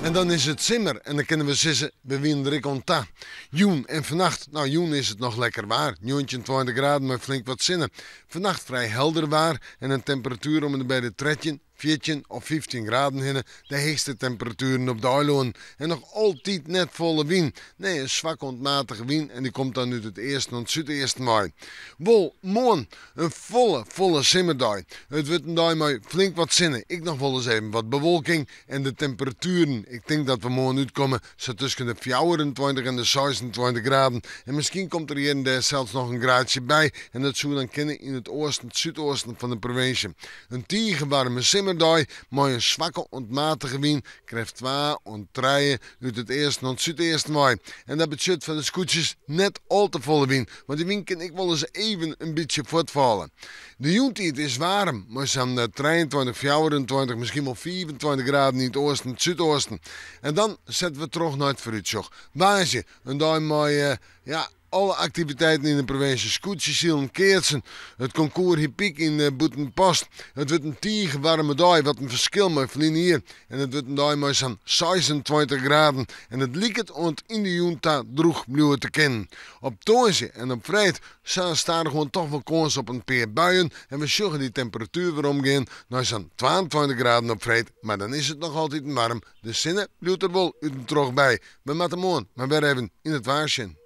En dan is it simmer en dan kinne we sizze, we wienen der ek oan ta. Jûn en fannacht, no jûn is it noch lekker waar, 19, 20 graden mei flink wat sinne. Fannacht frij helder waar en in temperatuer om en by de 13, 14 of 15 graden hinne, de heechste temperatueren op de eilânen. En noch altyd net folle wyn. Nee, in swakke oant matige wyn en dy komt dan út it easten oant súdeasten wei. Wol, moarn in folle, folle simmerdei. It wurdt in dei mei flink wat sinne, ek noch wolris even wat bewolking en de temperatueren, ik tink dat we moarn útkomme sa tusken de 24 en de 26 graden. En miskien komt der hjir en dêr sels noch in graadsje by en dat soe dan kinne yn it oasten, it súdoasten fan de provinsje. In tige waarme simmerdei mei in swakke oant matige wyn, krêft 2 oant 3 út it easten oant súdeasten wei. En dat betsjut foar de skûtsjes net al te folle wyn, want dy wyn kin ek wolris even in bytsje fuortfalle. De jûntiid is waarm, mei sa'n 23, 24, miskien wol 25 graden yn it oasten en it súdoasten. En dan sette we troch nei it foarútsjoch. Woansdei, in dei mei, ja, alle aktiviteiten yn de provinsje, skûtsjesilen, keatsen, it konkoers hippyk yn Bûtenpost. It wurdt in tige waarme dei, wat in ferskil mei ferline jier. En it wurdt in dei mei sa'n 26 graden en it liket oant yn de jûn ta drûch bliuwe te kinnen. Op tongersdei en op freed sa stadichoan toch wol kâns op in pear buien en we sjogge dy temperatuer weromgean nei sa'n 22 graden op freed, mar dan is it noch altyd waarm. De sinne bliuwt der wol út en troch by. We moatte moarn mar wer even yn it waar sjen.